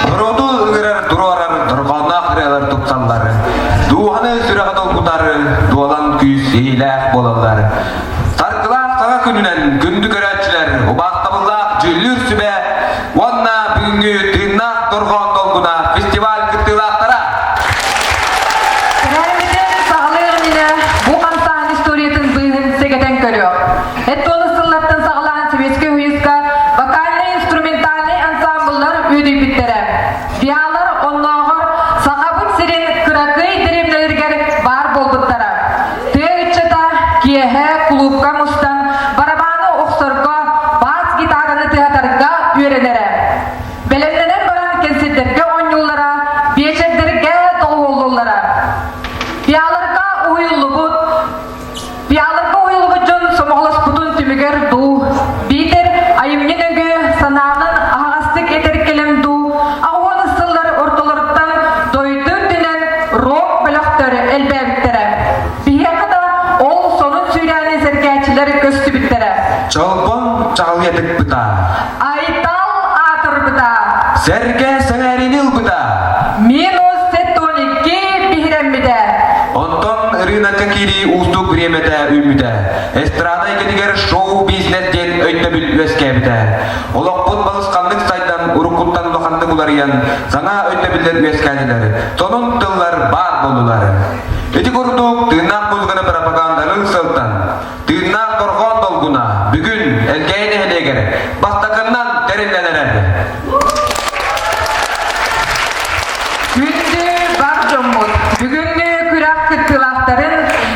Норуоту ыҥырар туруорар дорҕоонноох ырыалар тупсаллар, дууһаны сүрэҕи долгутар дуолан күүс иһиилээх буолаллар. Саргылаах саҥа күнүнэн күндү көрөөччүлэр, убаастабыллаах дьүүллүүр сүбэ уонна бүгүҥҥү тыыннаах дорҕоон долгуна фестиваль кыттыылаахтара! Тэрээһиммитин саҕалыыр иннинэ бу хамсааһын историятын быыһын сэгэтэн көрүөх. Эт-туолу сыллартан саҕалаан Советскай Союзка вокальнай-инструментальнай ансамбллар үөдүйбүттэрэ. Биалар оннооҕор Сахабыт сирин кыракый дэриэбинэлэригэр баар буолбуттара. Тыа ыччата киэһэ кулуупка мустан барабааны охсорго, бас гитараны тыатарга үөрэнэрэ. Бэлэмнэнэн баран кэнсиэрдэргэ оонньууллара, биэчэрдэргэ доҕуһуоллууллара. Пиаларга уһуйуллубут Пиаларга уһуйуллубут дьон сомоҕолоспутун түмүгэр дуу, биитэр айымньы нөҥүө санааҕын аһаҕастык этэр кэлэм дуу, аҕуон сыллар ортолоруттан дойду үрдүнэн рок бөлөхтөр элбээбиттэрэ. Биһиэхэ да ол сонун сүүрээни сэргээччилэр көстүбүттэрэ. Чолбон чаҕылыйа тыкпыта. Айтал аатырбыта. Сэргэ сэҥээриини ылбыта. Минус 72 биһирэммитэ. Онтон ырыынакка киирии уустук бириэмэтэ үүммүтэ. Эстрада эйгэтигэр шоу-бизнес диэн өйдөбүл үөскээбитэ. Олохпут балысханнык сайдан, уруккуттан улаханнык уларыйан, саҥа өйдөбүллэр үөскээтилэр, сонун тыллар баар буоллулар. Ити курдук, тыыннаах музыканы пропагандалыыр сылтан Тыыннаах дорҕоон долгуна бүгүн Элгээйи нэһилиэгэр бастакыннан тэриллэн эрэр. Күндү бар дьоммут, бүгүҥҥү күрэх кыттыылаахтарын,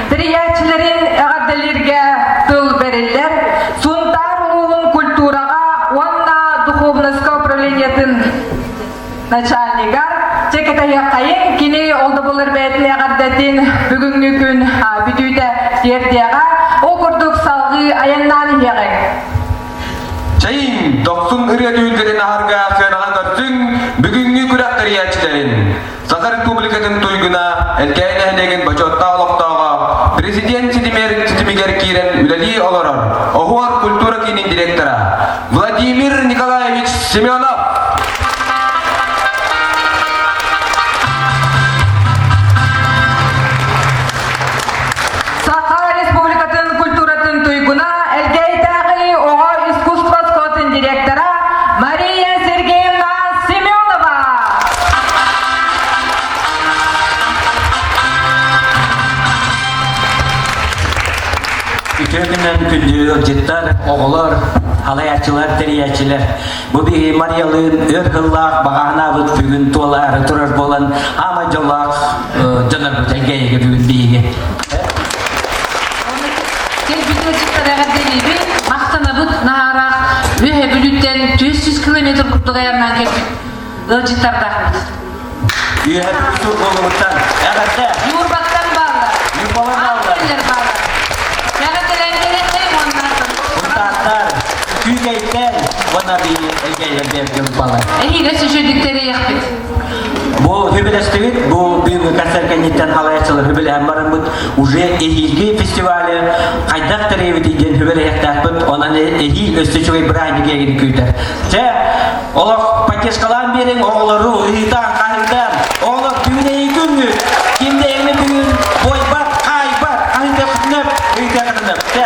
тэрийээччилэрин эҕэрдэлииргэ тыл бэриллэр Сунтаар улууһун культураҕа. начальнигар чэкэтэһиэххэйин кини ол да буолар бэйэтин эҕэрдэтин бүгүҥҥү күн бүтүүтэ тиэрдиэҕэ. Ол курдук салҕыы айаннаан иһиэҕиҥ. Чэйиҥ, дохсун ырыа түһүлгэтин аһарга сыанаҕа көрсүҥ бүгүҥҥү күрэх тэрийээччилэрин Саха Республикатын туйгуна, Элгээйи нэһилиэгин бочуоттаах олохтооҕо, президент ситимигэр, ситимигэр киирэн үлэлии олорор Оһуор культура киинин директора Владимир Николаевич Семенов. Саха Республикатын культуратын туйгуна, Элгээйитээҕи оҕо искусство оскуолатын директора Мария Сергеевна Семенова. Үтүө күнүнэн күндү ыалдьыттар, оҕолор, халайааччылар, тэрийээччилэр. Бу биһи Марьялыын өр сыллаах баҕаһынаабыт бүгүн туолаары турар буолан, аамай дьоллоох дьонорбут Элгээйигэ бүгүн биһиги. Кэлбит ыалдьыттар эҕэрдэлиибит, махтанабыт наһаараах Үөһэ Бүлүүттэн 400 километр курдук айаннаан кэлбит ыалдьыттардаахпыт. Үөһэ Бүлүү буолугуттан эҕэрдэ! Ньурбаттан бааллар. Ньурбалар бааллар. бааллар. Эҕэрдэлээн кэлэннэй уонна Мунтааттар, Күүкэйтэн уонна биһиги Элгээйилэр бэйэбитин балар. Эһиги сүшүдүк тэрийэхпит. Бу хүбэлэстибит, бу бүгүҥҥү концерт кэнниттэн халайаччылар хүбэлэһэн бараммыт, уже эһиилги фестивалы хайдах тэрийэбитий диэн хүбэлэһиэхтээхпит, онон эһиил өссө үчүгэй бырааһынньык эйгини күүтэр. Чэ, олох поддержкалаан биэриҥ оҕолору ыйытаан, хаһыытаан, оҕолор бүгүн эйи күҥҥүт, ким да эйини бүгүн буойбат, хаайбат, хаһыытыаххытынап, ыйытыаххытынап. Чэ.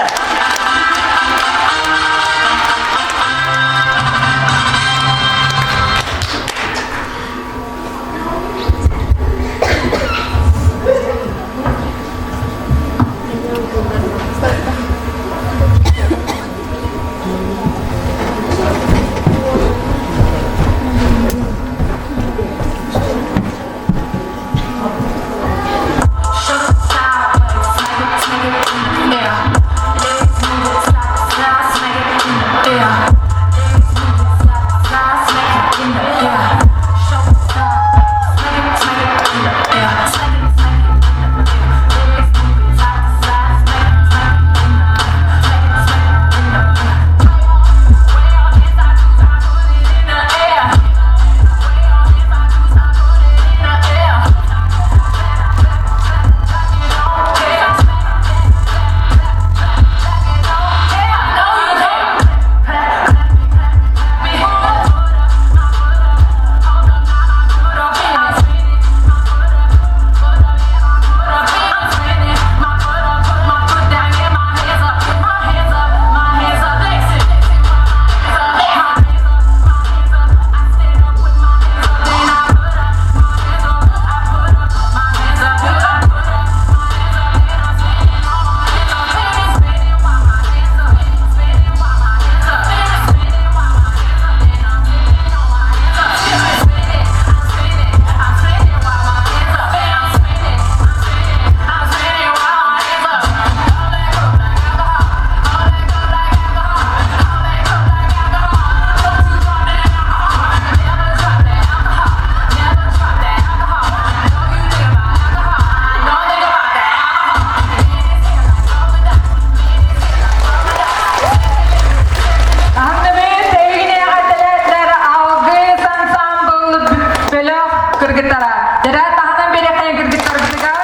Анныбыт эйигин эҕэрдэлээтилэр Алгыс ансаамбыл бөлөх кыргыттара. Дэрэ таһынан биэриэххэйин кыргыттарбытыгар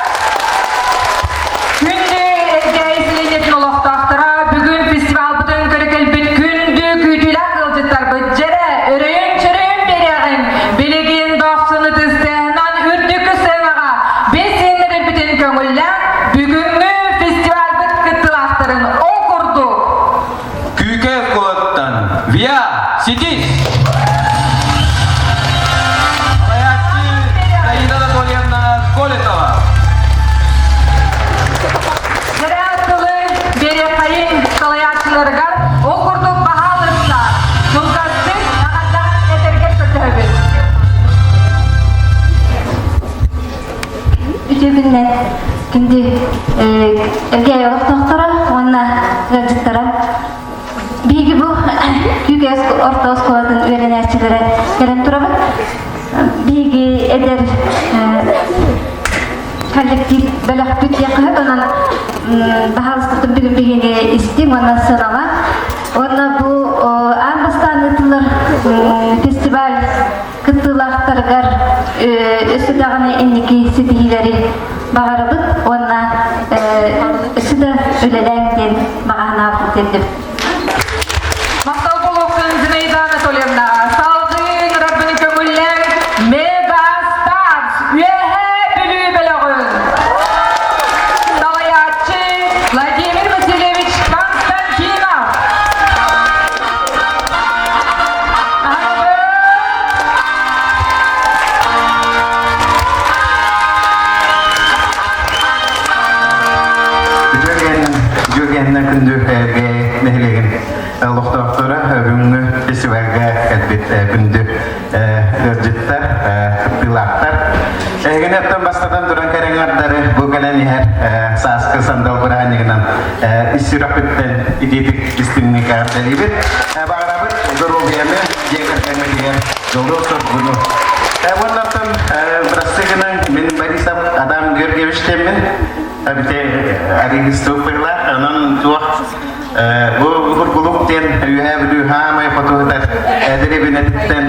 Күндү Элгээйи сэлиэнньэтин олохтоохторо бүгүн фестивалбытын көрө кэлбит күндү күүтүүлээх ыалдьыттарбыт дьэрэ өрөйүн-чөрөйүн биэриэҕиҥ билигин дохсун ытыстыынан үрдүкү сыанаҕа билсиһиннэрэрбитин көҥүллээн бүгүҥҥү фестивальбыт кыттыылаахтарын ол курдук Күүкэ оскуолаттан Виа Ситис! Салайааччы Таина Анатольевна Колесова. Дьэрэ тылы биэриэххэйин салайааччыларыгар ол курдук баһаалыста кылгастык эҕэрдэҕин этэргэ көрдөһөбүт. Үтүө күнүнэн күндү Элгээйи олохтоохторо уонна ыалдьыттара. Биһиги бу Күүкэй орто оскуолатын үөрэнээччилэрэ кэлэн турабыт. эдэр коллектив бөлөхпүт диэххэ онон баһаалыстытын бүгүн биһиги истиҥ уонна сыаналаан уонна бу аан бастаан ыытыллар фестиваль кыттыылаахтарыгар өссө даҕаны инники ситиһиилэри баҕарабыт уонна өссө да үлэлээҥ диэн баҕа санаабытын тиэрдэбит. Махтал буолуохтун Зинаида Анатольевна. Салгыы ыҥырарбын көҥүллээн Мега Старс Үөһээ Бүлүү бөлөҕүн салайааччы Владимир Васильевич Константинов. Үтүө күндү нэһилиэгин олохтоохторо бүгүҥҥү фестивальга кэлбит күндү ыалдьыттар, кыттыылаахтар. Эһигини оттон бастатан туран кэрэҥэрдэри бу кэлэн иһэр сааскы сандал бырааһынньыгынан ис сүрэхпиттэн итиитик истиҥник эҕэрдэлиибит. Баҕарабыт доруобуйаны, дьиэ кэргэҥҥитигэр дьолу-соргуну. Уонна оттон бырастыы гынан мин Борисов Адам Георгиевич диэммин Эбите арыгыстыыллар, онон туох бу Бургулук диэн Үөһээ Бүлүү хаамай хотуһутар дэриэбинэтиттэн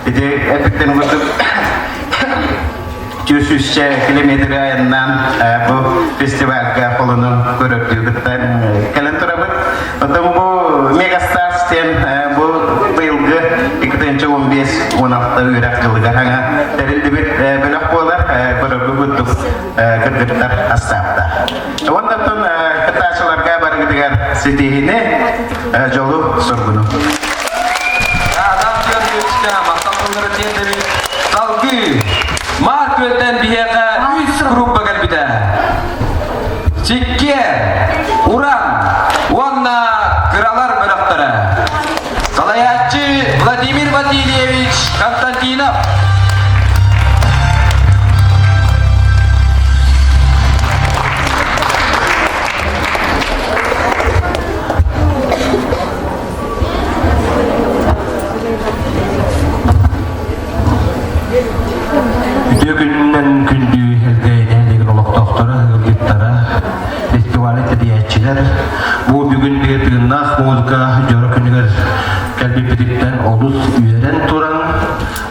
ити эпиттэн курдук 200 километр айаннаан бу фестивальга холону көрөрдүү кытта кэлэн турабыт. Оттон бу Мегастарс диэн бу быйылгы 2015-16 үөрэх дьылыгар хаҥа тэриллибит бөлөх буолар. Көрөргө курдук кыргыттар астаахтар. Уоннаттан кыттааччыларга барыгытыгар ситиһини, дьолу, соргуну. Адам Георгиевичка махтал тыллары тиэрдэбит. Салгыы Маар күөлтэн биһиэхэ үс группа кэлбитэ. Сиккиэр, Уран уонна Кыралар бөлөхтөрө. Салайааччы Владимир Васильевич Константинов. Үтүө күнүнэн күндү Элгээйи нэһилиэгин олохтоохторо, ыалдьыттара, фестивалы тэрийээччилэр бу бүгүн бигэ тыыннаах музыка дьоро күнүгэр кэлбиппититтэн олус үөрэн туран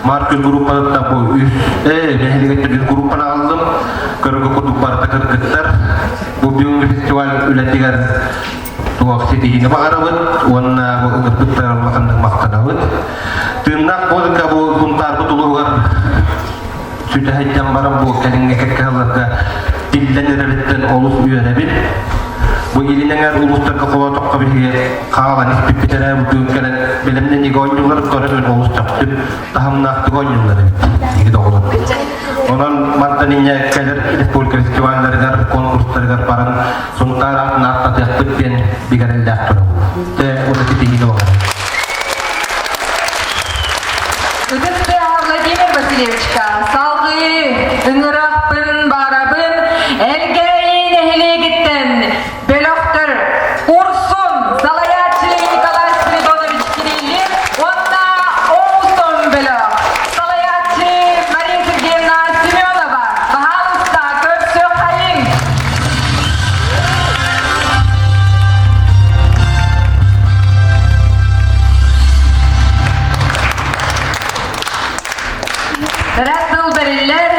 Маркүл группатыттан бу үс нэһилиэктэр үс группаны аҕаллым. Көрөргө курдук барыта кыргыттар. Бу бүгүҥҥү фестиваль үлэтигэр туох ситиһиини баҕарабыт уонна бу ыҥырбыттар улаханнык махтанабыт. Тыыннаах музыка бу Сунтаарбыт улууһугар сүтэһэйдэн баран бу кэлиҥҥи кэккэ сылларга тиллэн эрэриттэн олус үөрэбин. Бу илин эҥэр улуустарга холоотоххо биһиги хаалан испиппит эрэ бу кэлэн бэлэмнэниигэ оонньуулар көрөн олус төхтүм таһымнаахтык оонньуулар эбит биһиги доҕолор. Онон мантан инньэ кэлэр республика фестивалларыгар, конкурстарыгар баран Сунтаар аатын ааттатыахпыт диэн бигэрэллээх турабын. Тэ уонна ситиһиини баҕарабын. Ытык тыаһа Владимир Васильевичка салгыы ыҥырахпын барабын Элгээйи нэһилиэгиттэн бөлөхтөр Урсун салайааччы Николай Спиридонович Кириллин уонна Оустон бөлөх салайааччы Мария Сергеевна Семенова баһаалыста көрсүөххэйиҥ! Ряд тыл бэриллэр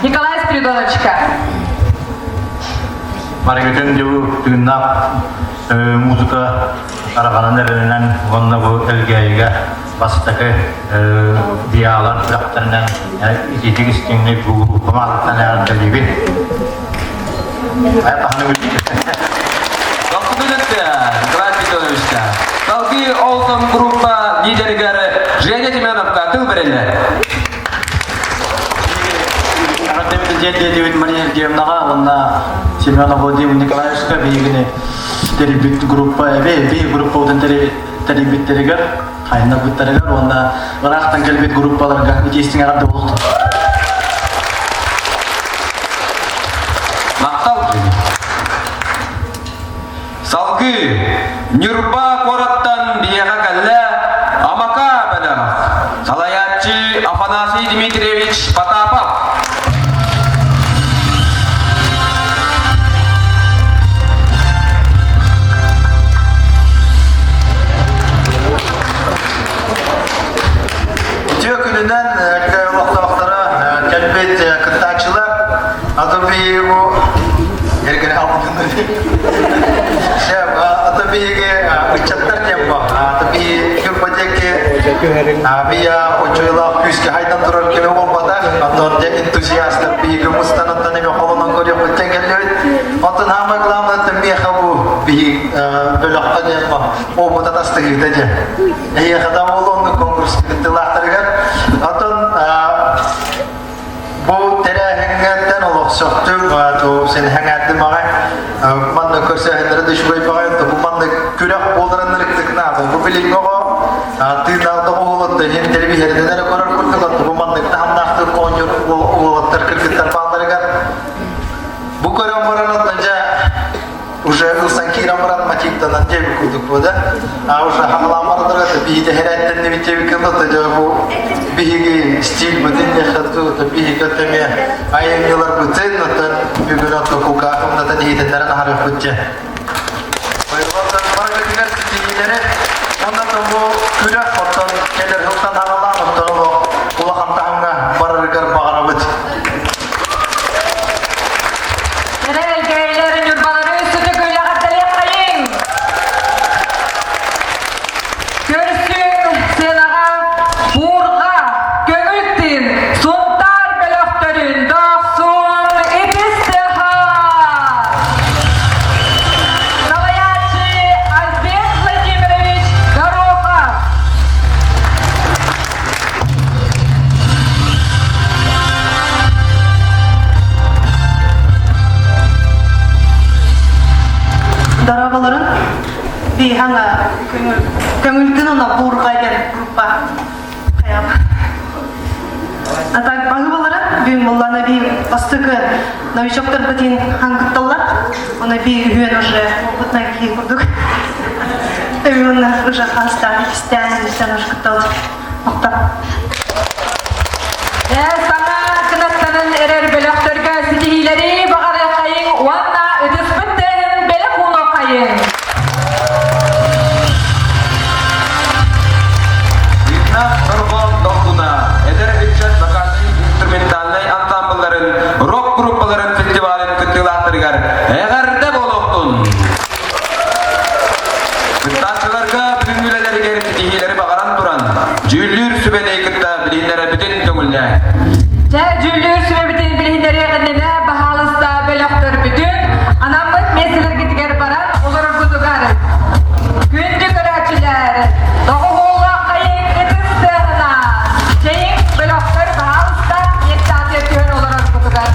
Николай Спиридоновичка. Барыгытын дьыл тыыннаах музыка араҕанан эрэнэн уонна бу Элгээйигэ бастакы диалар күрэхтэринэн ититик истиҥник группам аатыттан эҕэрдэлиибин. Николай Петровичка. Салгыы Олтон группа лидеригэр Женя Семеновка тыл бэриллэр. Эҕэрдэбит Мария Евгеньевнаҕа уонна Семенов Владимир Николаевичка биһигини тэрийбит группа эбэ эби группабытын тэрийбиттэригэр хайыннарбыттарыгар уонна ыраахтан кэлбит группаларга итиистиҥ эҕэрдэ буолуохтун. Махтал. Салгыы Ньурба куораттан биһиэхэ кэллэ Амака бөлөх. Салайааччы Афанасий. Афанасий Дмитриевич Потапов. Үтүө күнүнэн олохтоохторо кэлбит кыттааччылар аты бу эргere аты биһиги ыччаттар диэн бу аты биһи күрбатеки бия очойлаах күүскэ хайдан турар кеме болбатах оттон дьэ энтузиастар биһиги мустанаттан эме холонон көрүөхпүттэн кэллибит оттон хаамай главное миэхэ бу биһи бөлөххө диэн бу опыта тастыгыта дьэ эһиэхэ да буолуо оннук конкурс кыттыылаахтарыгар оттон бу тэрээһиҥҥэттэн олох сөхтүм туу син хэҥээттим аҕай манна көрсөһүннэрэ да үчүгэй баҕай бу манна күрэх буоларын ырыктык наада бу билиҥҥи оҕо тыынаах да уолаттар иһин телевизорынан эрэ көрөр курдук бу маннык таһымнаахтык оонньуур уолаттар кыргыттар баалларыгар бу көрөн баран оттон дьэ уже ылсан киирэн баран мотивтанан диэбит курдук бу да а уже хаҥалаан бардарга биһиги хэрээттэннибит диэбит кылла дьэ бу биһиги стиль бытын диэхэ биһиги эмиэ айымньыларбытын оттон бүгүн отто кулгаахымнатан иһитиннэрэн аһарыахпыт дьэ Байылбаттан барыгытыгар ситиһиилэри уонна бу күрэх оттон кэлэр сылтан хаҥалаан оттон улахан таһымҥа барарыгар баҕарабыт. Эрэлгээйлэр Ньурбалары сүтүкүлэҕэрдэлиэххэйиҥ! Көрсүҥ сыанаҕа буурҕа, көҥүл тыын, Сунтаар бөлөхтөрүн дохсун итис тыаһа! Салайааччы Альберт Владимирович Горохов. Дорооболорун биһаҥа көҥүлтүн уна буурҕа диэн группа хайам. А так баһыбаларын бүгүн буллана би бастакы новичоктор бытин хангытталлар. Оны би үһүөн уже опытный киһи курдук. Эми уже хастаан иккистээн үстэн уже кыттал Махтал. Саҥа кынаттанан эрэр бөлөхтөргө ситиһиилэри баҕарыаххайыҥ уонна ытыспыт тыаһын бэлэх уунуоххайыҥ. Видна Дорҕоон Долгуна эдэр ыччат вокальнай инструментальнай ансамблларын рок-группаларын фестивалын кыттыылаахтарыгар эҕэрдэ буолуохтун! Кыттааччыларга бүгүҥҥү үлэлэригэр ситиһиилэри баҕаран туран, дьүүллүүр сүбэни кытта билиһиннэрэрбитин көҥүллээ. Дьэ, дьүүллүүр сүбэбитин билиһиннэриэҕиннинэ, баһаалыста бөлөхтөрбүтүн анаммыт миэстэлэргитигэр баран олороргутугар күндү көрөөччүлэр, доҕуһуоллааххайыҥ ытыс тыаһына, чэйиҥ бөлөхтөр баһаалыста миэстэҕитигэр түһэн олороргутугар.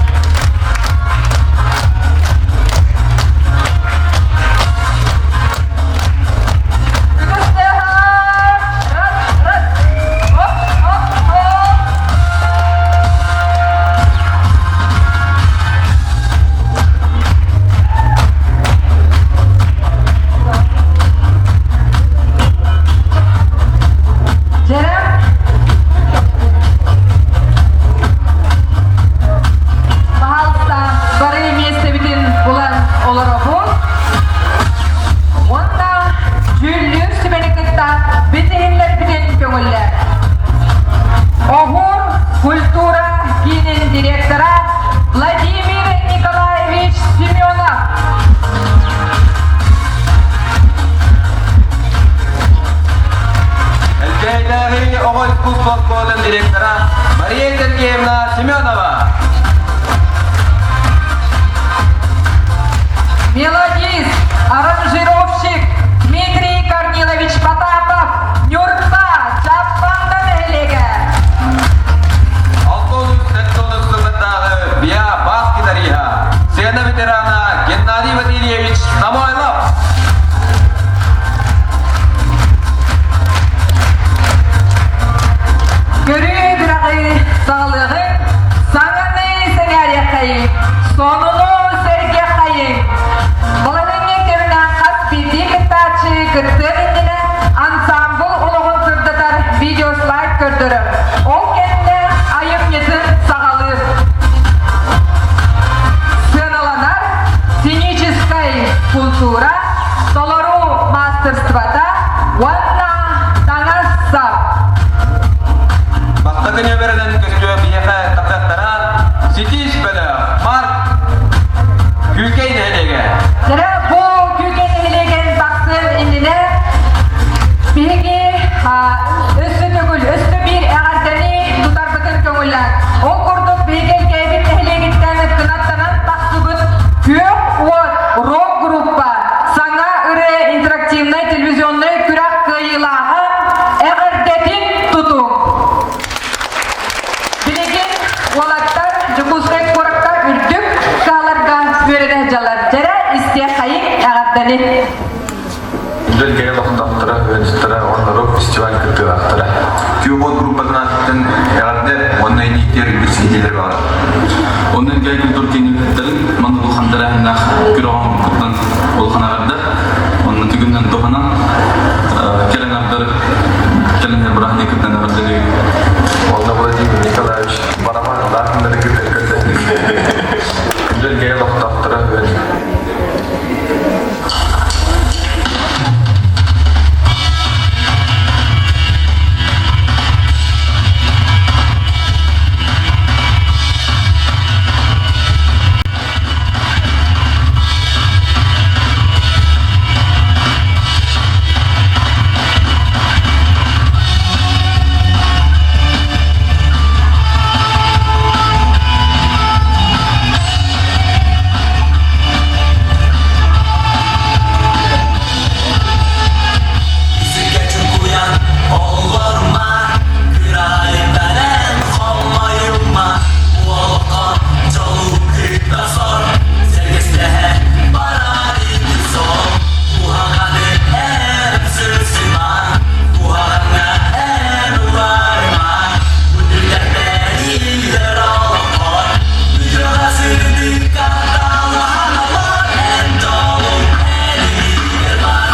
Пожалуйста, бары миэстэбитин булан олоробут. Уонна дьүүллүүр сүбэни кытта битиһиннэрбитин көҥүллэр. Оһур культура киинин директора Владимир Николаевич Семенов. Элгээйдээҕи оҕо искусство оскуолатын директора Мария Сергеевна Семенова. Мелодист, аранжировщик Дмитрий Корнилович Потапов, Нюрба, Чаппанда нэһилиэгэ. Алтонус Сеттонус сыллардааҕы ВИА бас-гитариһа, сцена ветерана Геннадий Васильевич Самойлов. Көрүү быраҕыы саҕалыаҕыҥ, саҥаны сэҥээриэххэйиҥ, сонуну сэргиэххэйиҥ. Балаһыанньа кэминэн хас биирдии кыттааччы кыттыан иннинэ Өссө төгүл, өссө биир эҕэрдэни тутарбытын көҥүллээн. Ол курдук биһиги Элгээйбит нэһилиэгиттэн кынаттанан тахсыбыт Күөх уот рок-группа саҥа ырыа интерактивнай телевизионнай күрэх кыайыылааҕа эҕэрдэтин тутуҥ! Билигин уолаттар Дьокуускай куоракка үрдүк кыһаларга үөрэнэ сылдьаллар. Дьэрэ истиэххэйиҥ эҕэрдэни! Дьэлгэйэ олохтоохторо, ыалдьыттара уонна рок-фестиваль кыттыылаахтара. Кюбот группатын аатыттан эҕэрдэ уонна инииттиэр үрдүк ситиһиилэр баҕар. Онно Элгээйи культура киинин манна улахан тэрээһиннээх күрэҕин кыттан улахан эҕэрдэ. Онно түгүнэн туһанан кэлэн ардар кэлэн бырааһынньыккытынан эҕэрдэлиибит. Уонна Владимир Николаевич барабан лаахыннары кытта көрдөстүк. Дьэлгэйэ олохтоохторо Сиргэ чугуйан олорма, күрайдарен хомойума, уолга дьолу кытта сор, сэргэстэһэ барар сон, куһаҕаны эн сырсыма, куһаҕаҥҥа эн уларыма, күндүлэрбэниилэр олоххор, бүтүөҕэ сырдыкка талаһалар, эн дьолуҥ эн илиигэр бар.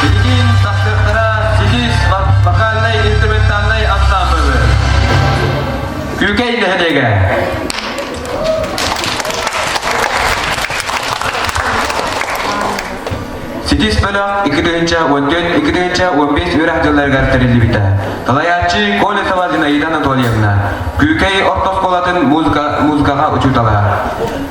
Билигин тахсыахтара Ситис вокальнай инструментальнай ансаамбылы. Күүкэй нэһилиэгэ. Ситис бөлөх 2014-2015 үөрэх дьылларыгар тэриллибитэ. Салайааччы Колесова Зинаида Анатольевна, Күүкэй орто оскуолатын музыка, музыкаҕа учуутала.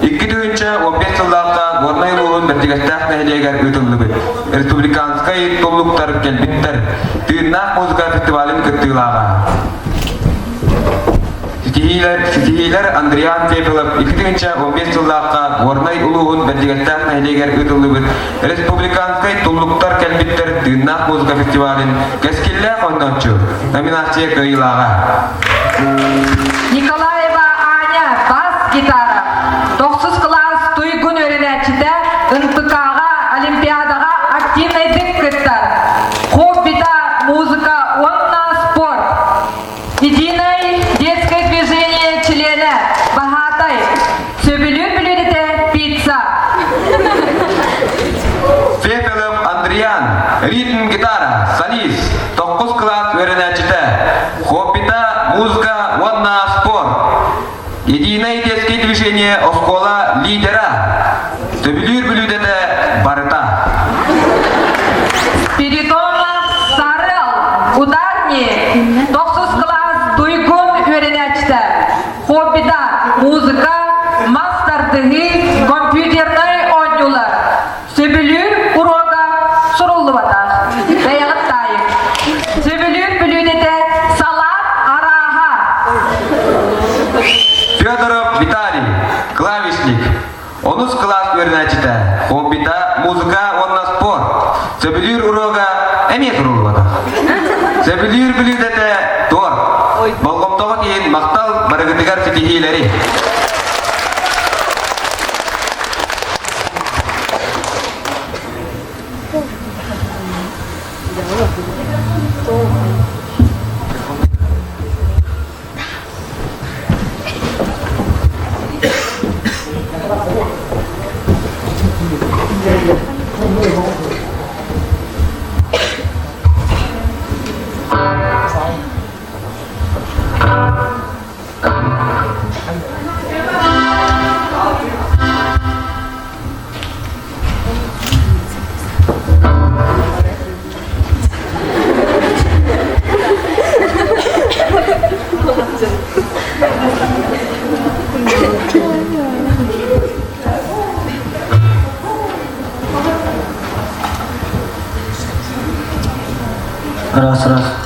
2015 сыллаахха Горнай улууһун Бэрдигэстээх нэһилиэгэр ыытыллыбыт республиканскай туллуктар кэлбиттэр тыыннаах музыка фестивалын кыттыылааҕа. Ситиһиилэр, ситиһиилэр Андриан Фефилов 2015 сыллаахха Горнай улууһун Бэрдигэстээх нэһилиэгэр ыытыллыбыт республиканскай туллуктар кэлбиттэр тыыннаах музыка фестивалын кэскиллээх оонньооччу номинация кыайыылааҕа. Николаева Аня бас-гитара. Тохсус кылаас туйгун үөрэнээччитэ НПК-ҕа Олимпиадаҕа активнайдык кыттар. Хоббита музыка уонна спорт. Единое детское движение чилиэнэ Баһаатай. Сөбүлүүр бүлүүдэтэ пицца. Фефелов Андриан, ритм гитара, солист, тохсус кылаас үөрэнээччитэ, хоббита, музыка уонна спорт. Единое детское движение оскуола лидера. Сөбүлүүр бүлүүдэтэ барыта. Спиридонов Сарыл, ударник, тохсус кылаас туйгун үөрэнээччитэ. Хоббита, музыка, мас тардыһыы, компьютернай оонньуулар. Сөбүлүүр уруога суруллубатах. Бэйэҕит таайыҥ. Сөбүлүүр бүлүүдэтэ салаат арааһа. Федоров Виталий, клавишник. Онус кылаас үөрэнээччитэ, хоббита, музыка уонна спорт. Сөбүлүүр уруога эмиэ суруллубатах. Сөбүлүүр бүлүүдэтэ торт. Болҕомтоҕут иһин махтал барыгытыгар ситиһиилэри. Раз, раз.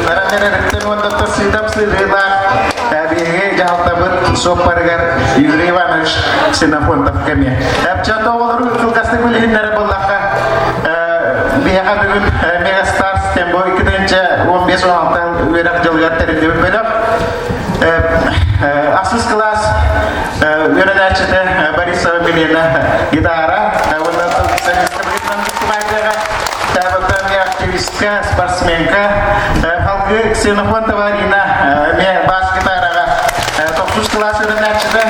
Баран эрэриттэн уонна сыыдам сыһыылаах биһиги дьаһалтабыт суоппарыгар Юрий Иванович Ксенофонтовка эмиэ. Эпчэ оҕолору кылгастык билиһиннэрэ буллахха биһиэхэ бүгүн Мегастарс тембо 2015-16 үөрэх дьылыгар тэриллибит бөлөх. Ахсыс кылаас үөрэнээччитэ Борисова Милена гитара уонна солистка активистка, спортсменка, халгы Ксенофонтова Арина эмиэ бас гитараҕа тохсус кылаас үөрэнээччитэ,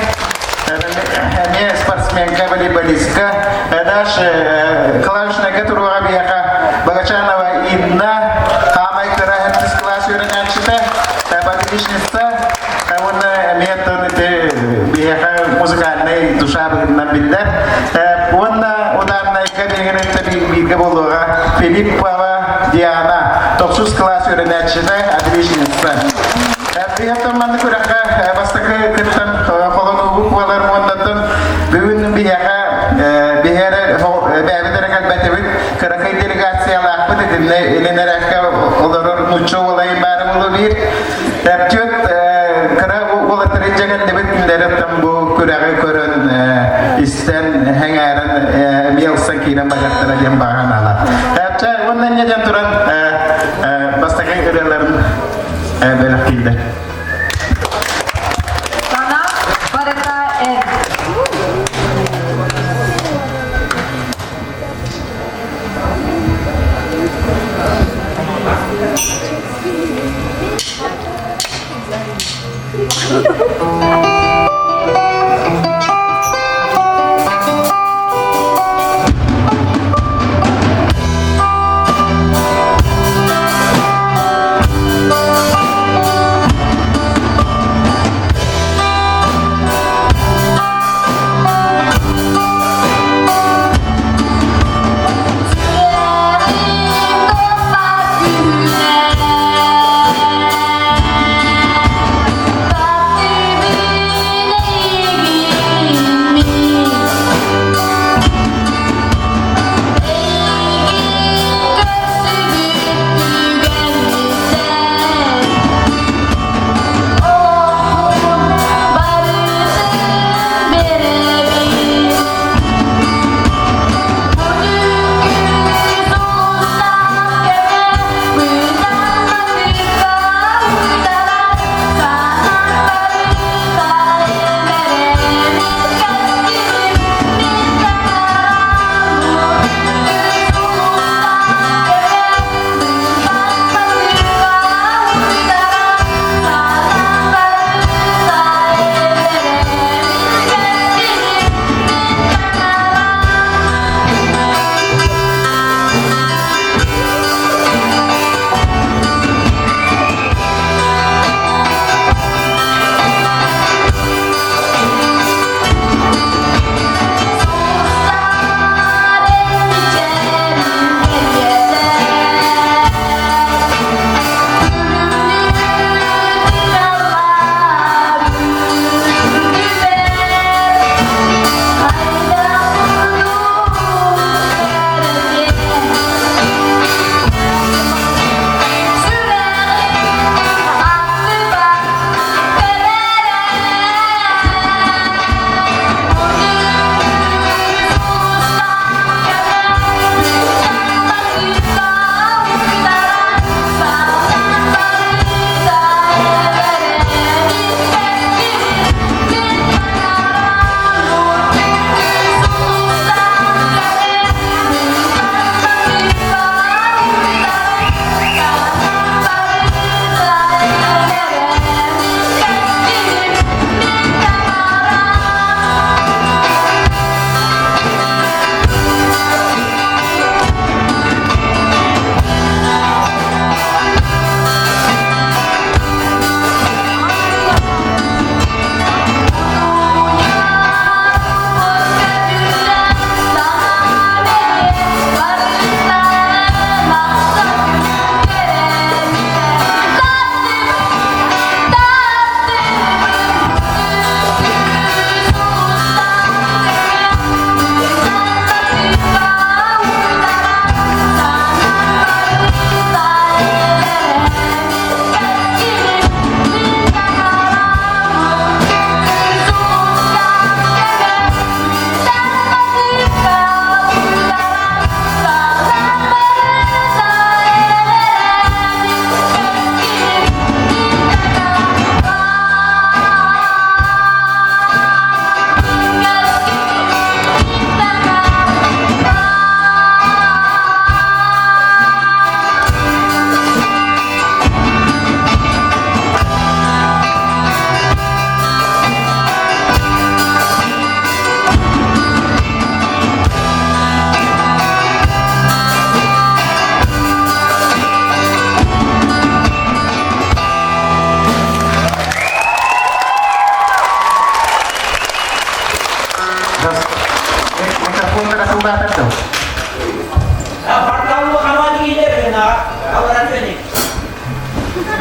эмиэ спортсменка, волейболистка, дальше клавишнайга туруоҕа биһиэхэ Богачанова Инна, хаамай кыра сэттис кылаас үөрэнээччитэ, отличница, уонна эмиэ биһиэхэ музыкальнай душа быһыытынан биллэр. Уонна ударнайга биһигинэн бииргэ буолуоҕа Филиппова Диана, тохсус кылаас үөрэнээччитэ, отличница. Биһиэхтэн маннык күрэххэ бастакы кыттан холонуубут буолар уоннаттан бүгүн биһиэхэ биһиэрэ бэйэбит эрэ кэлбэтибит кыракый делегациялаахпыт итиннэ илин эрэккэ олорор нуучча уолайын баары буолу биир Түөрт кыра уолаттары дьэгэллибит күннэриттэн бу күрэҕи көрөн, истэн, сэҥээрэн эмиэ ылсан киирэн барыахтара диэн баҕа санаалаах. Чэ, уонна инньэ диэн туран бастакы ырыаларын бэлэхтииллэр. Сана барыта эн.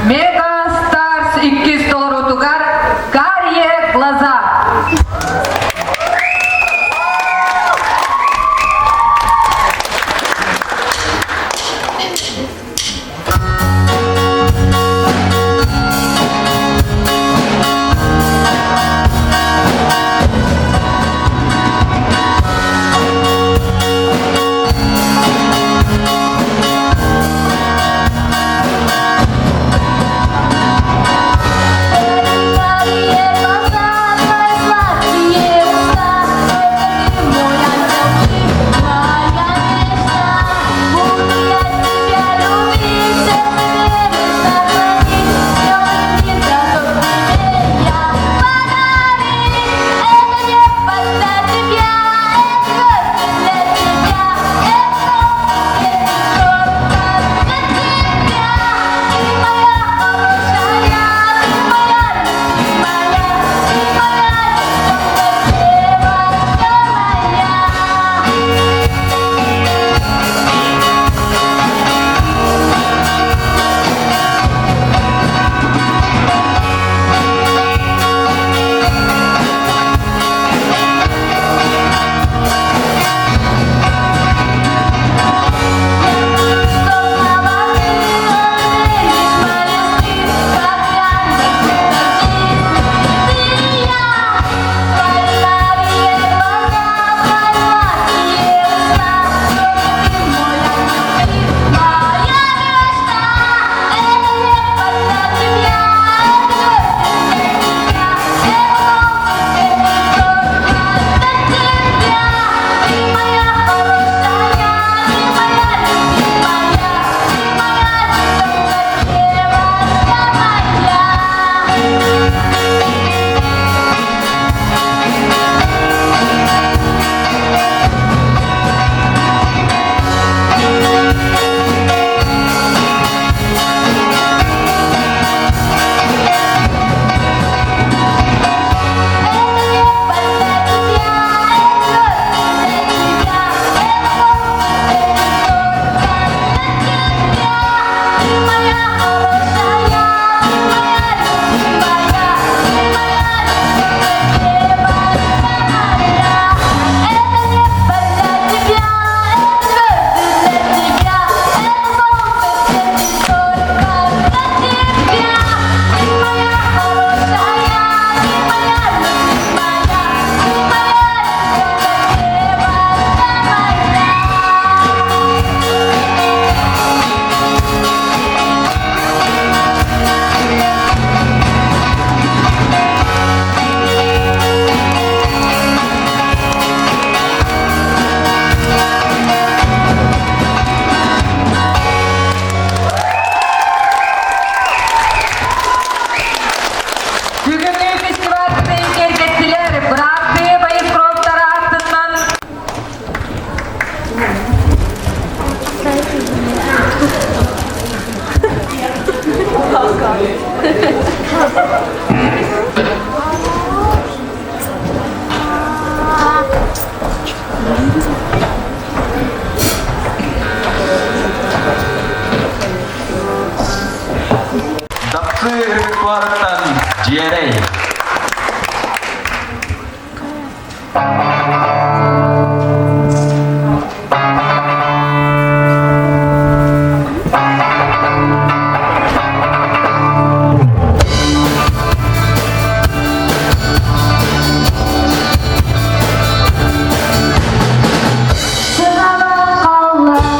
Мега Старс иккис толоруутугар Карие глаза. Бүгүҥҥү фестивальбытын киэргэттилэр бырааттыы Боескровтар ааттынан Дапсы репертуарыттан Дьиэрэй. Сыһабын қаллар,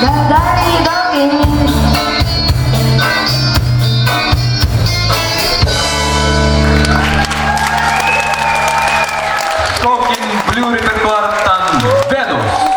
До дороги. Shocking Blue репертуарыттан Venus.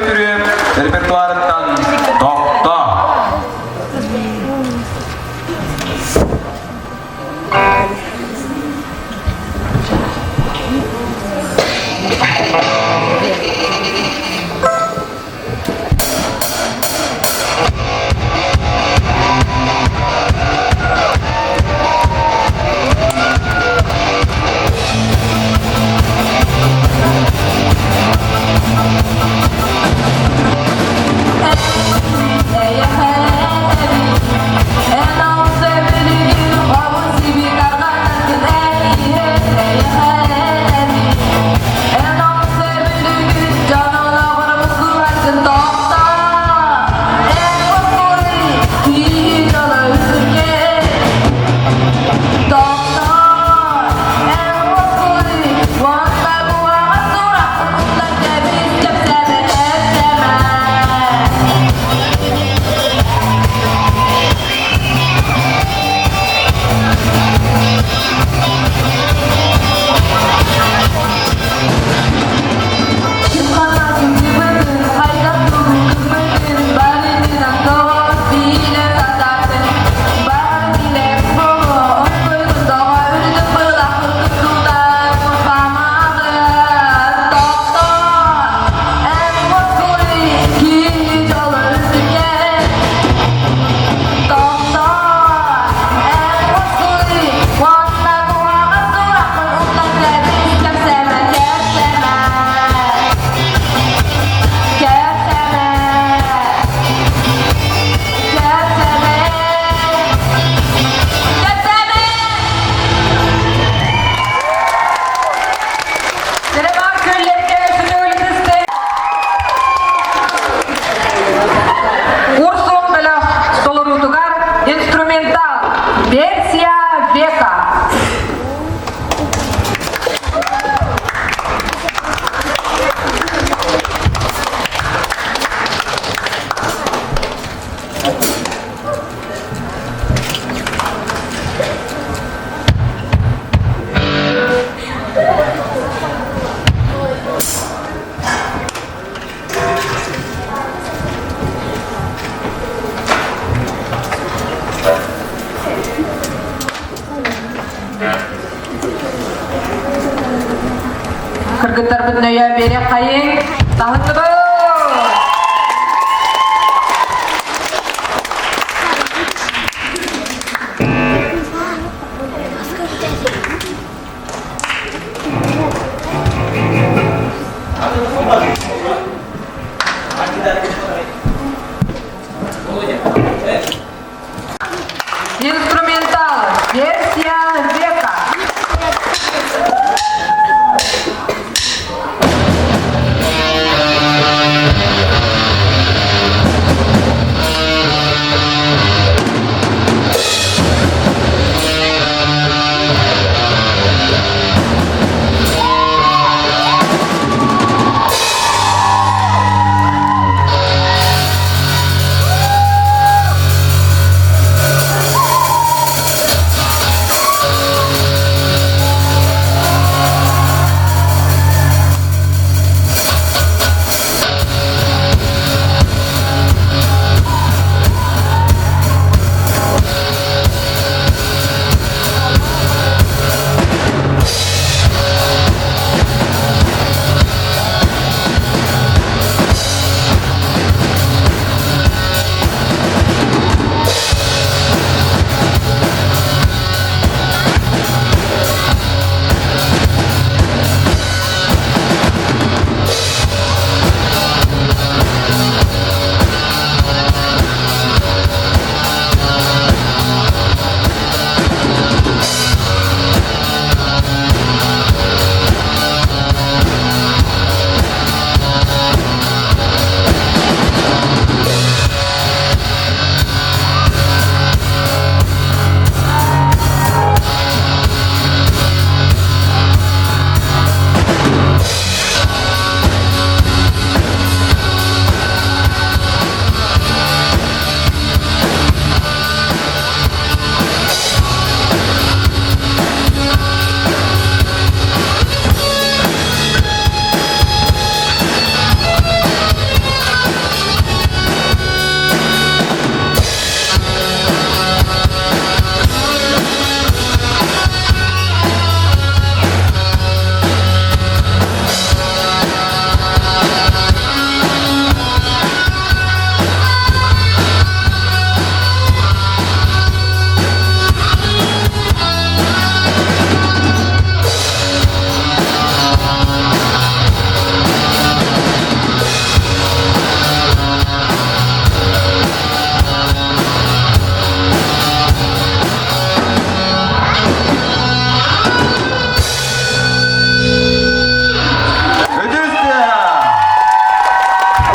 Бөтүрүөп репертуарыттан «Тохто». Урсун бөлөх толоруутугар инструментал версия века.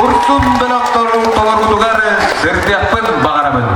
Урсун бөлөхтөрүн толоруутугар сырдыахпын баҕарабын.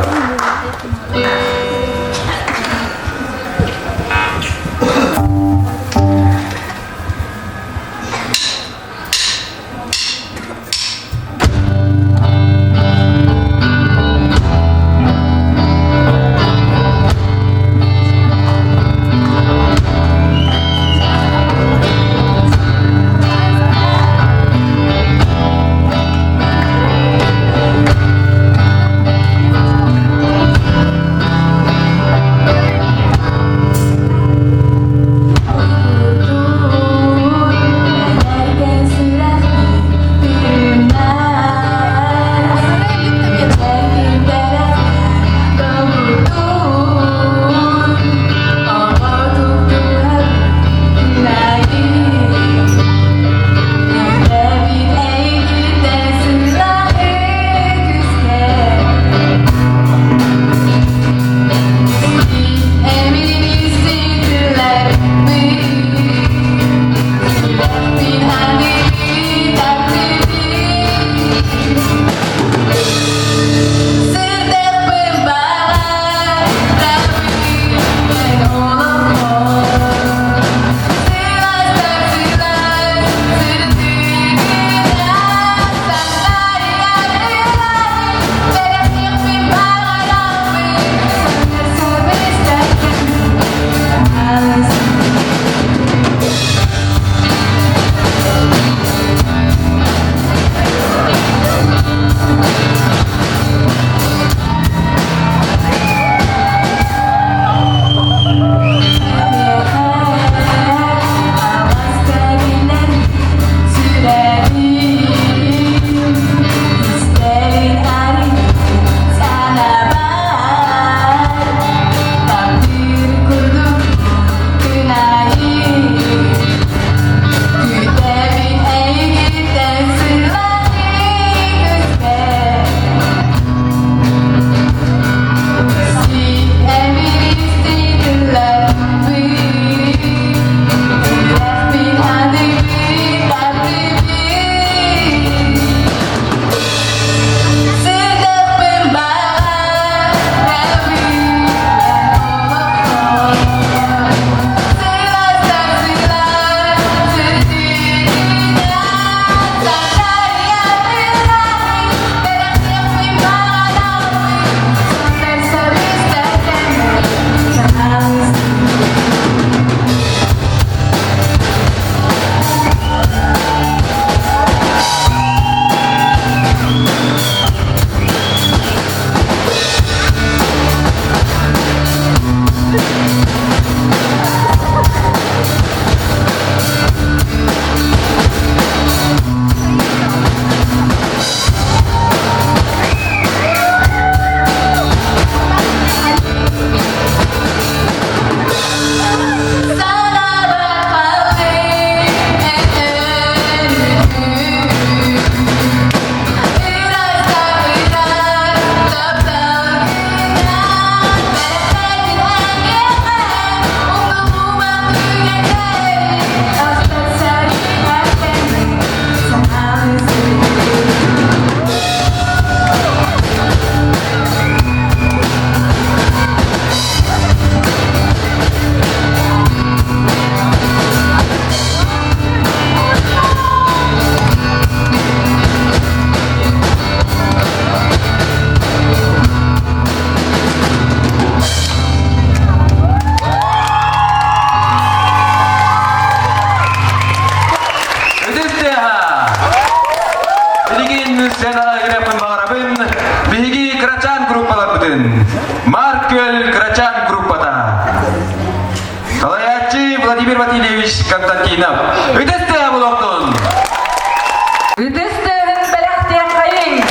Билигин сценаҕа греппин баҕарабын биһиги Кырачаан группаларбытын Марк Күөл Кырачаан группата Салайааччы Владимир Васильевич Константинов. Үтүс тыа булуохтун! Үтүс тыаһын бэлэхтиэххэйиҥ!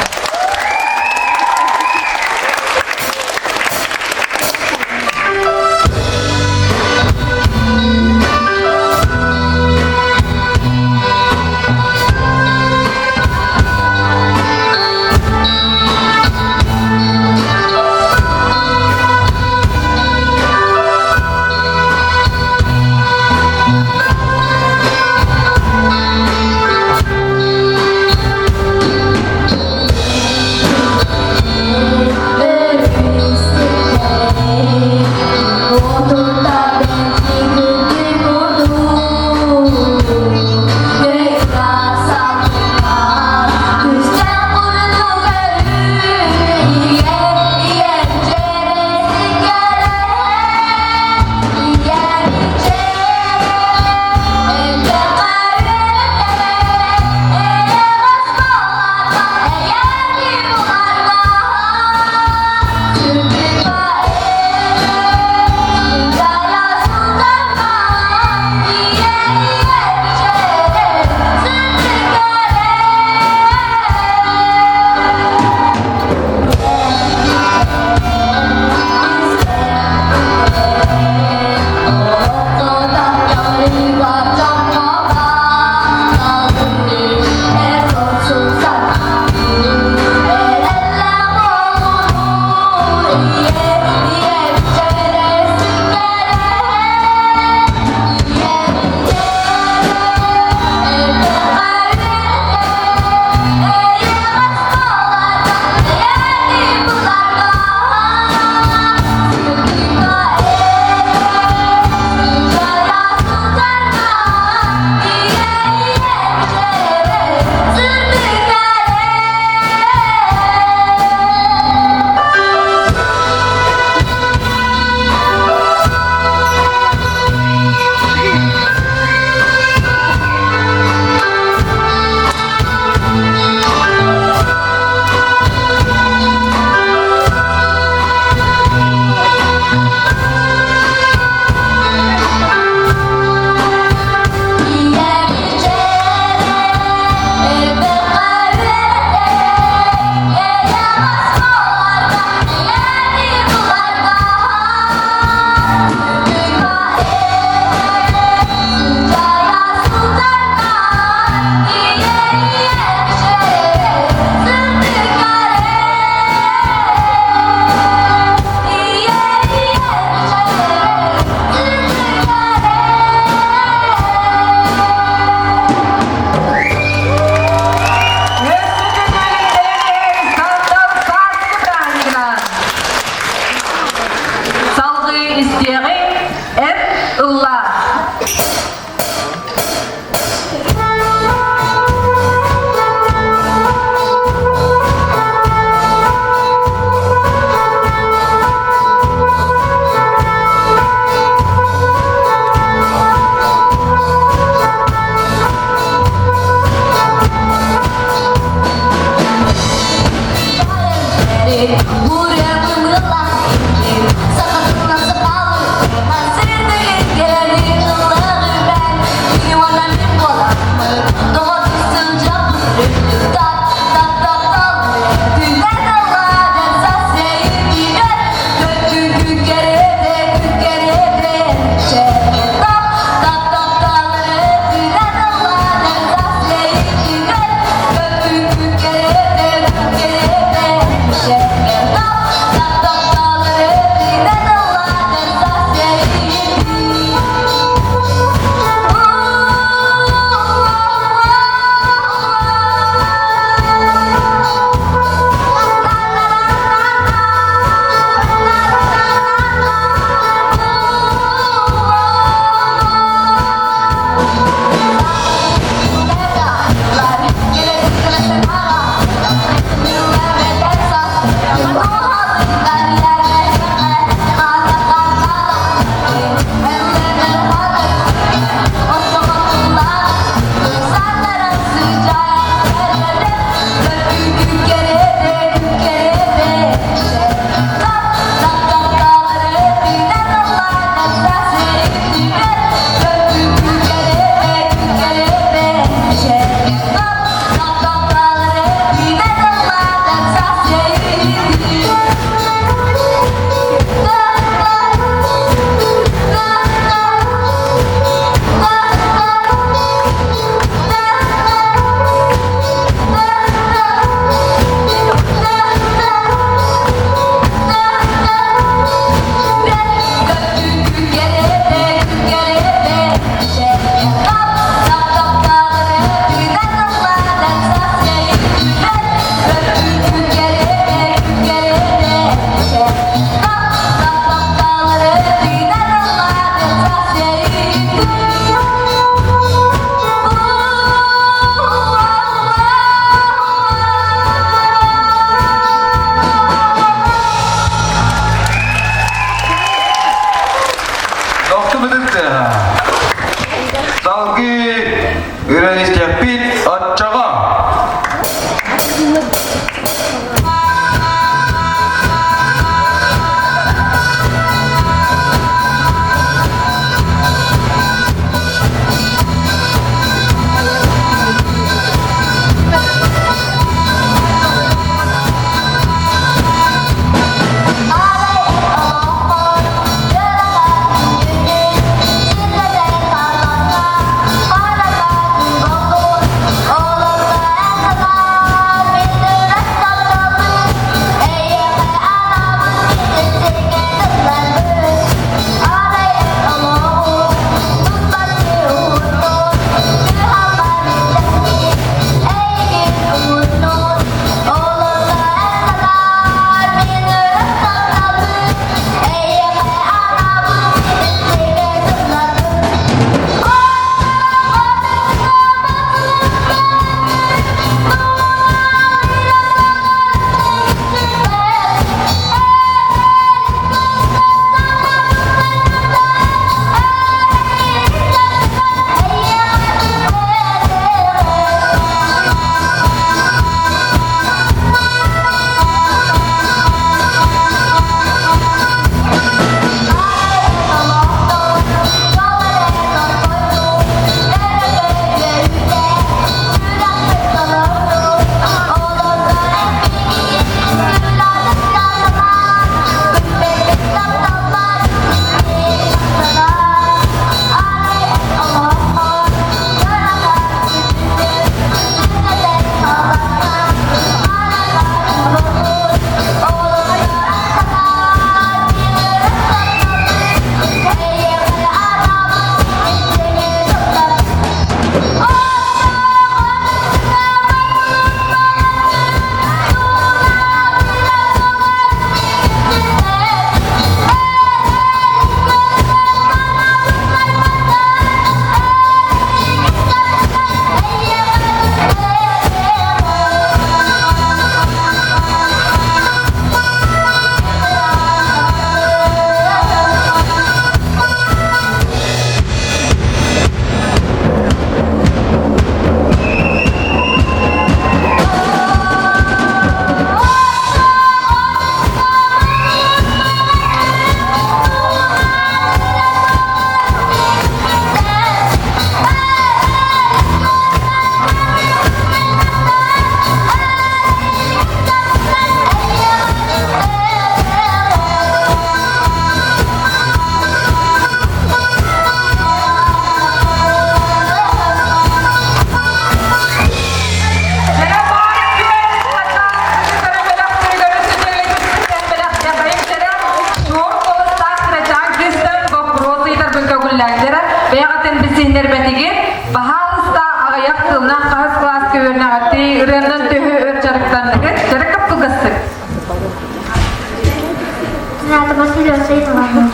Ната Васильева Ивановна.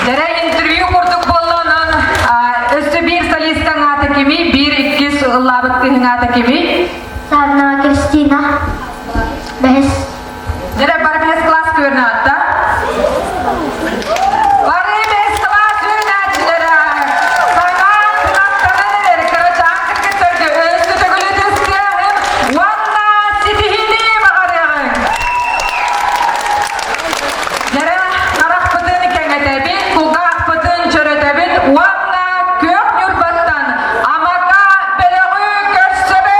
Дэрэ интервью курдук буоллонон өссө биир солистаҥ аата кимий, биир иккис ыллаабыт кыһыҥ аата кимий? Савнова Кристина. Бэһис. Дэрэ бары бэһис класс көрүнэ Бары бэһис класс үөрэнээччилэрэ саҥа кынаттанан эрэр кырачаан кыргыттарга өссө төгүлү түстүөҕүм уонна ситиһиини баҕарыаҕыҥ! Дьэрэ харахпытын кэҥэтэбит, кулгаахпытын чөрөтөбүт уонна күөх Ньурбаттан Амака бөлөҕү көрсөбүт!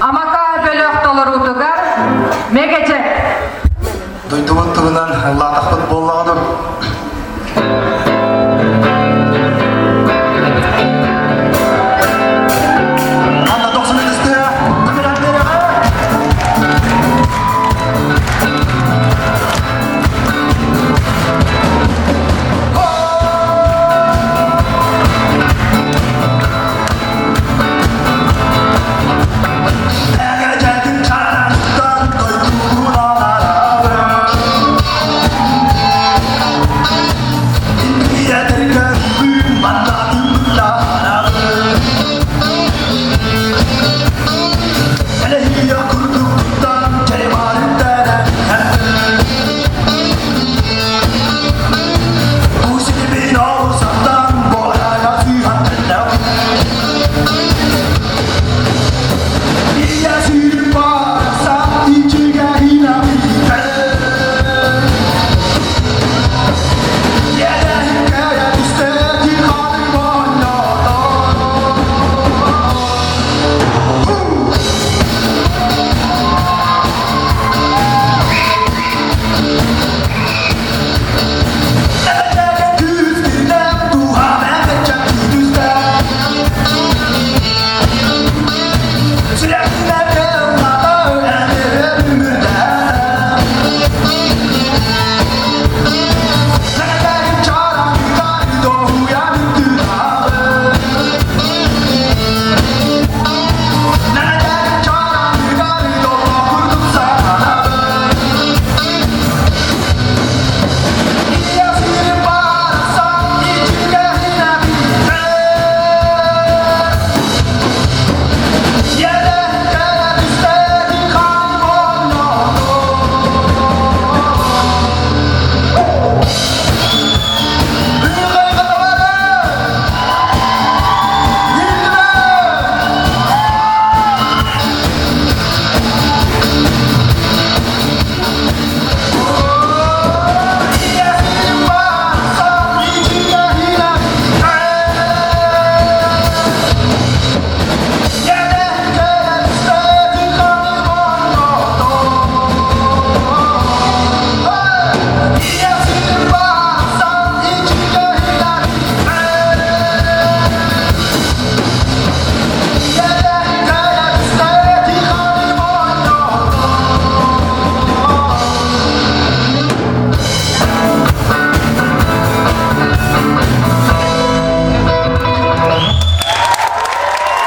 Амака бөлөх толоруутугар Мэгэдьэк. Дойдубут туһунан ыллаатахпыт буоллаҕа дуу? Анна 90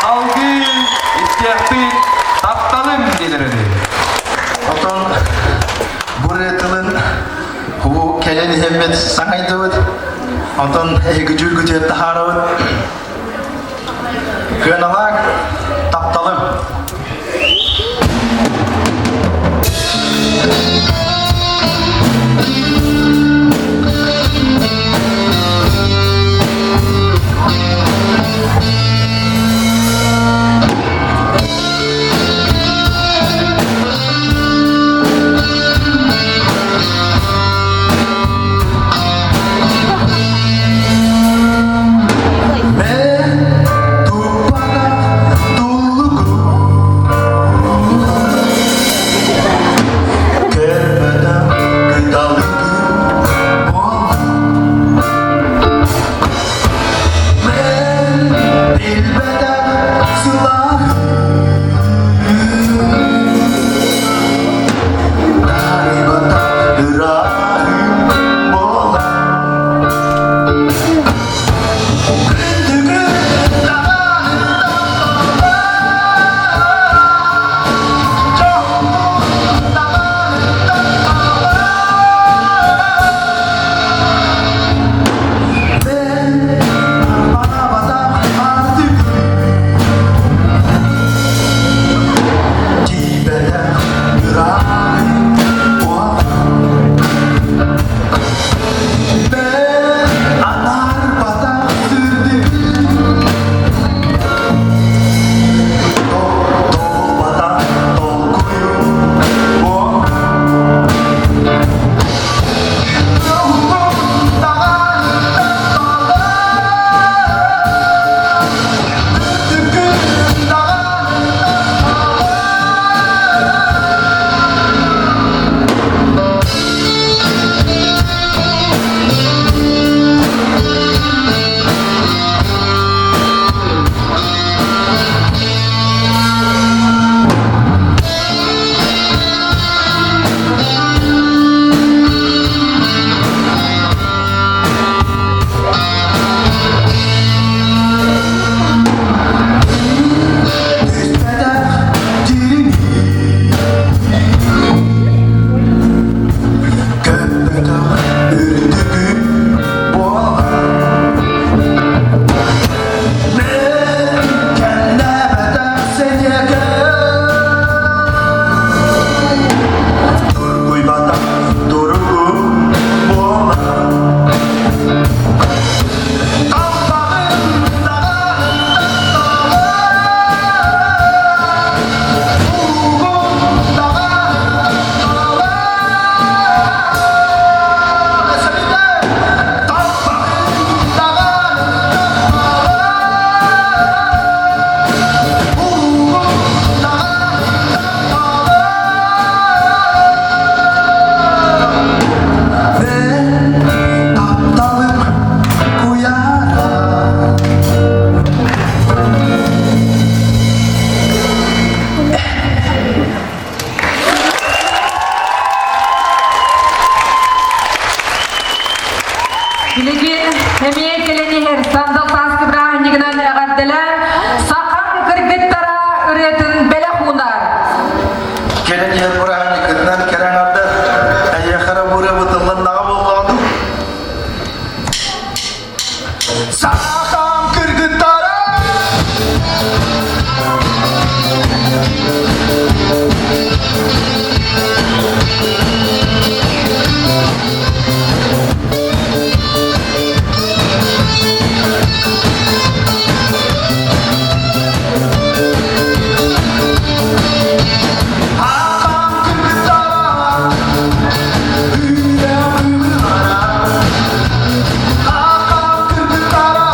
Алгыы истиэхпит тапталым диэн Отон бу тылын бу кэлэн иһэммит саҥайдыбыт. Онтон эһиги дьүүлгүтүгэр таһаарабыт. Кыаналаах тапталым. Билигин эмиэ кэлэн иһэр сандал сааскы бырааһынньыгынан эҕэрдэлээн сахам кыргыттара ырыатын бэлэх уунар. Кэлэн иһэр бырааһынньыккытынан кэрэ аҥардар эйиэхэ эрэ бу ырыа бытылланнаҕа буоллаҕа дуу? Сахам кыргыттара! Сахам кыргыттара! Үүнэ быыбылара! Сахам кыргыттара!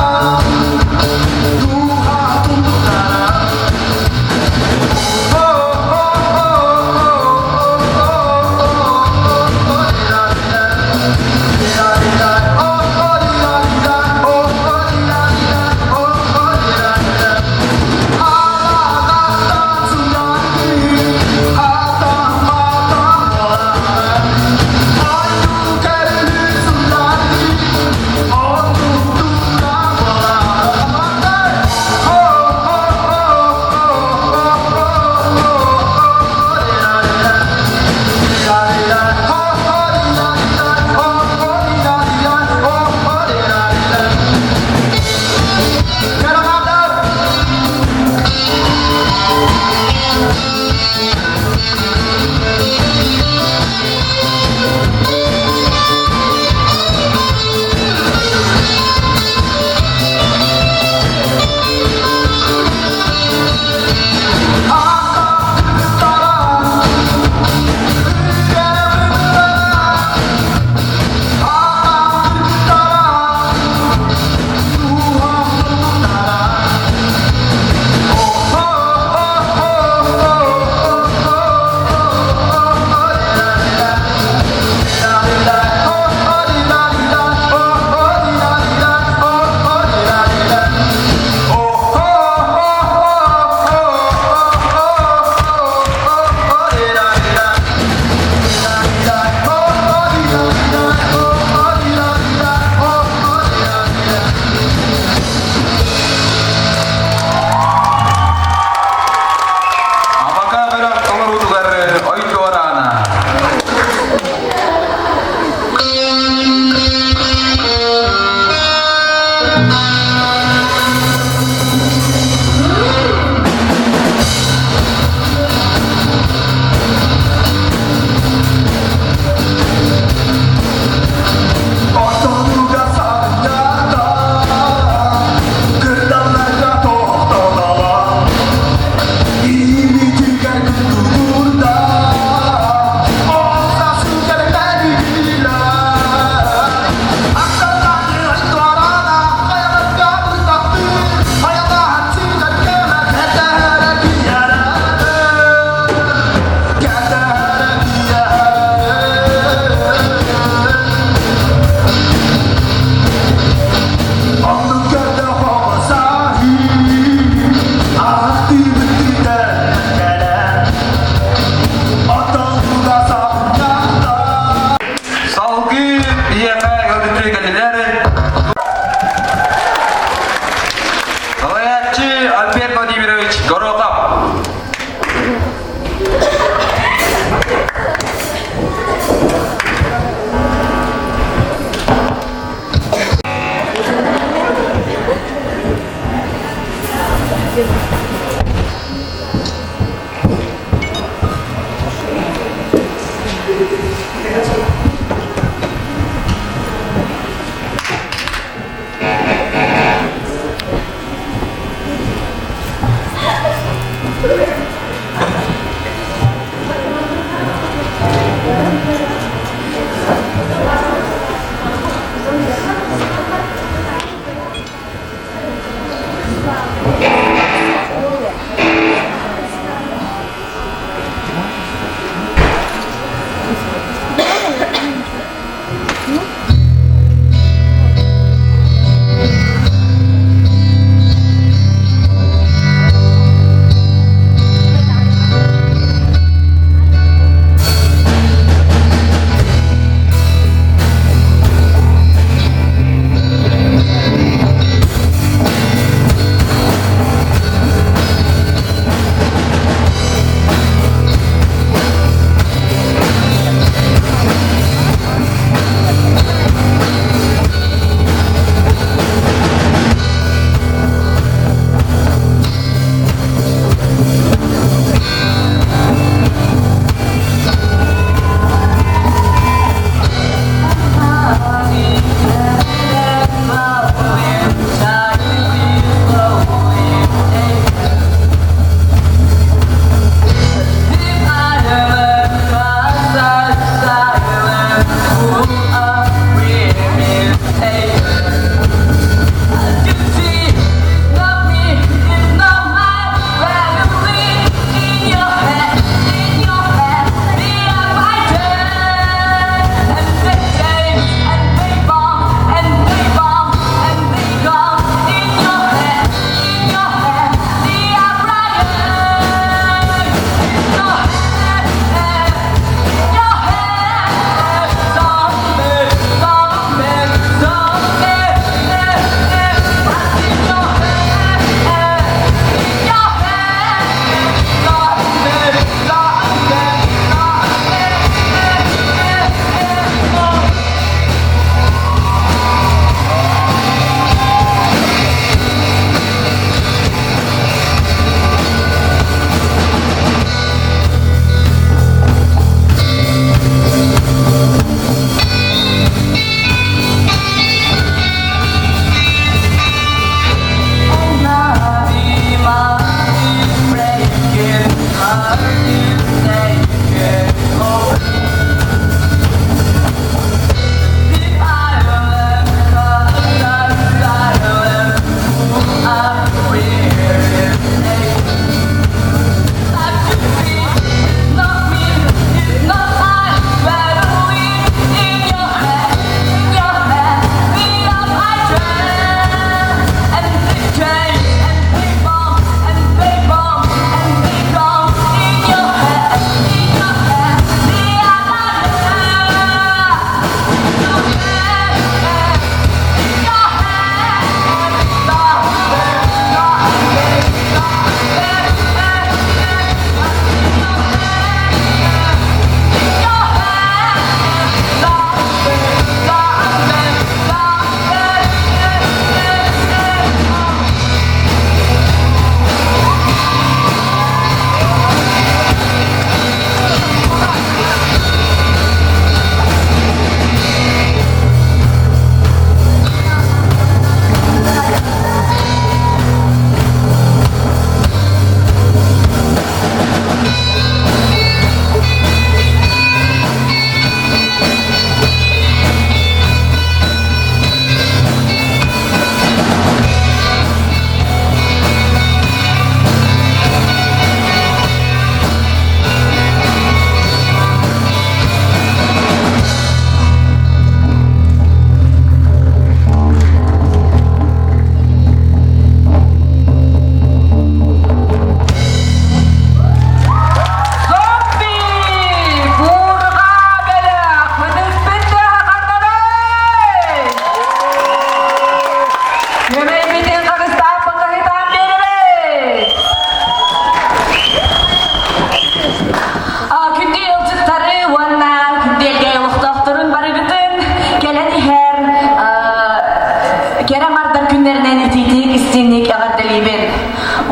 истиҥник эҕэрдэлиибин.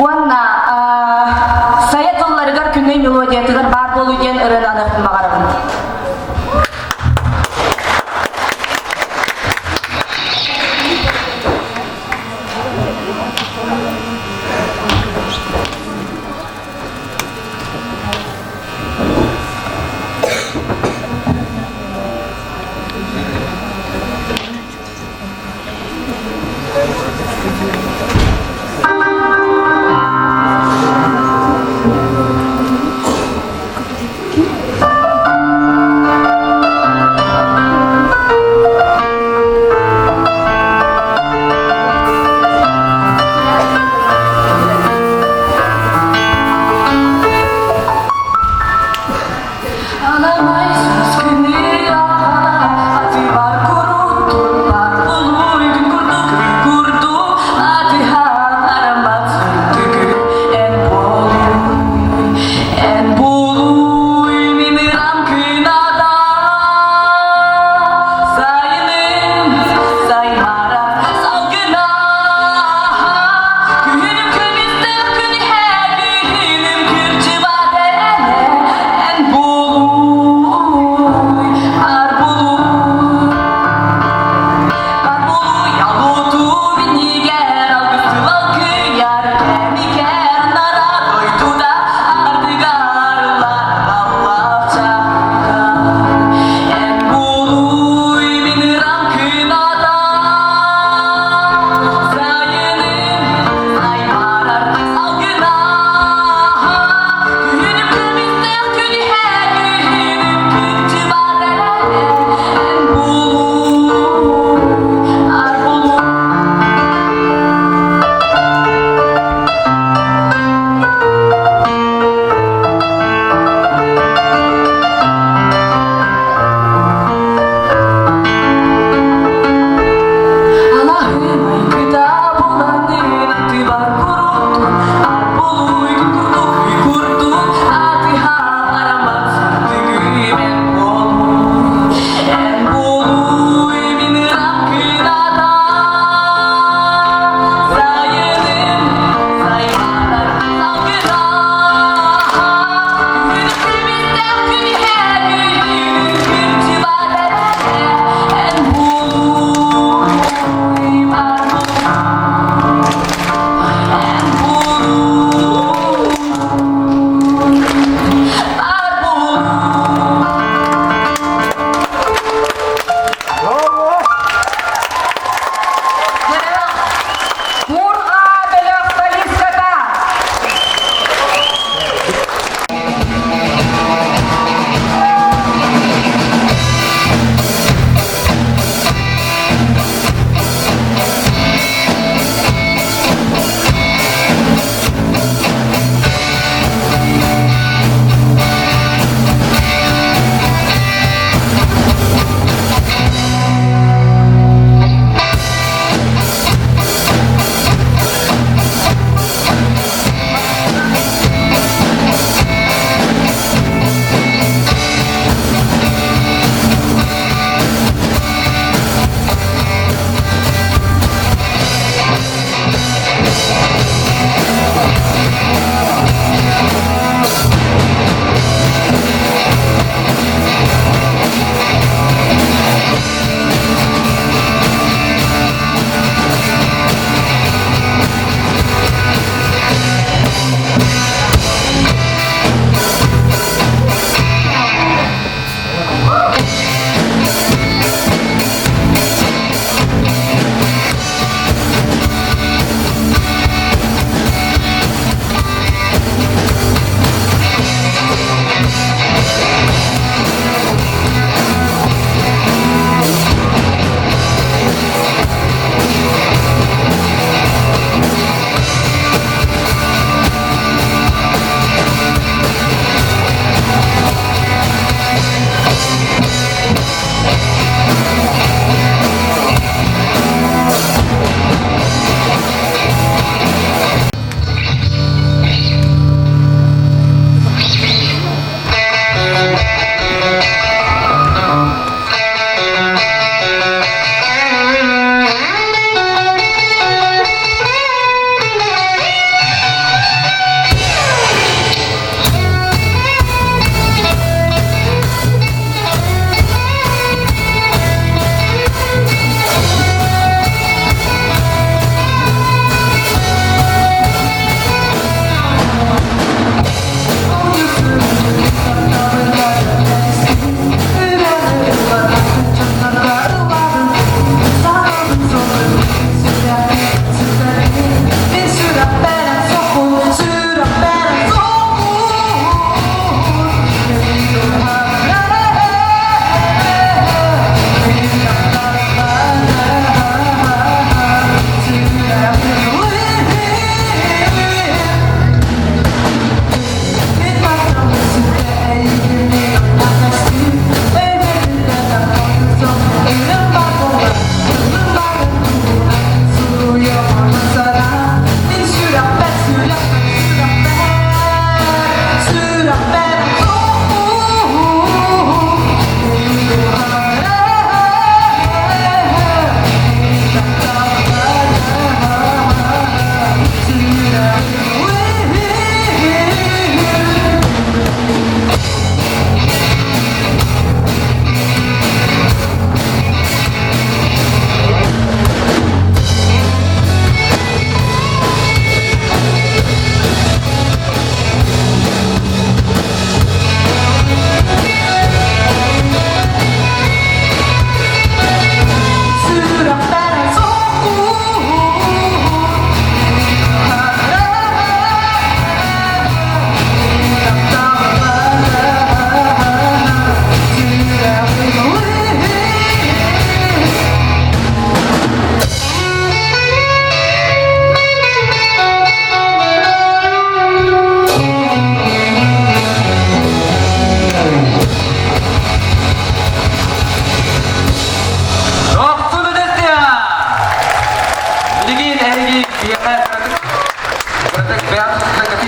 Уонна сайа тылларыгар күннэй мелодиятыгар баар буолуу диэн ырыаны аныахпын баҕарабын.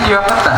Истиэххэ да.